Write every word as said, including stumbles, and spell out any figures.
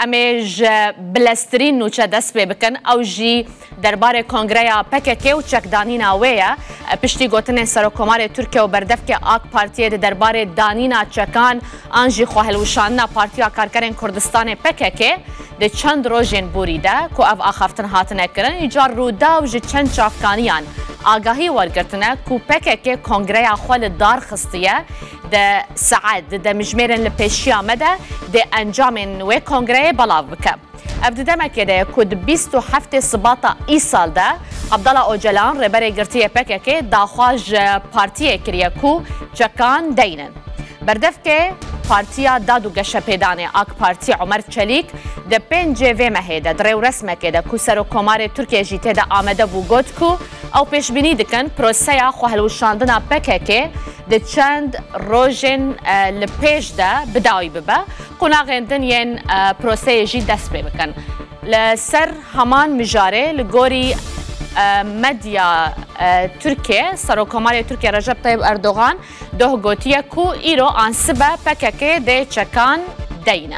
Em ê ji bileztirîn nûçe dest pê bikin. Ew jî derbarê kongreya P K K û çekdanîna wê ye. Piştî gotinên Serokkomarê Tirkiye û berdevkê AK Partiyê di derbarê danîna çekan an jî xwehilwişandina Partiya Karkerên Kurdistanê P K K di çend rojên borî de ku ev axaftin hatine kirin, îcar Rûdaw ji çend çavkaniyan agahî wergirtine ku P K K kongreya xwe li dar xistiye. Di saet di demjimêrên li pêşiya me de dê encamên wê kongreyê belav bike. Ev di demekê de ye ku di bîst û heftê Sibata îsal de Abdullah Ocalan, rêberê girtî yê P K K, daxwaz ji partiyê kiriye ku çekan deynin. Berdevkê Partiya Dad û Geşepêdanê AK Partî Omer Çelîk di pêncê vê mehê de di rêwresmekê de ku Serokkomarê Tirkiyê jî tê de amade bû, got ku ew pêşbînî dikin proseya xwehilwişandina P K K di çend rojên, e, li pêş de bi dawî bibe. Qonaxên din yên, e, proseyê jî dest pê bikin. Li ser heman mijarê, li gorî, e, medya, e, Tirkiye, Serokkomarê Tirkiye Recep Tayyip Erdogan doh gotiye ku îro an sibe P K K dê çekan deyne.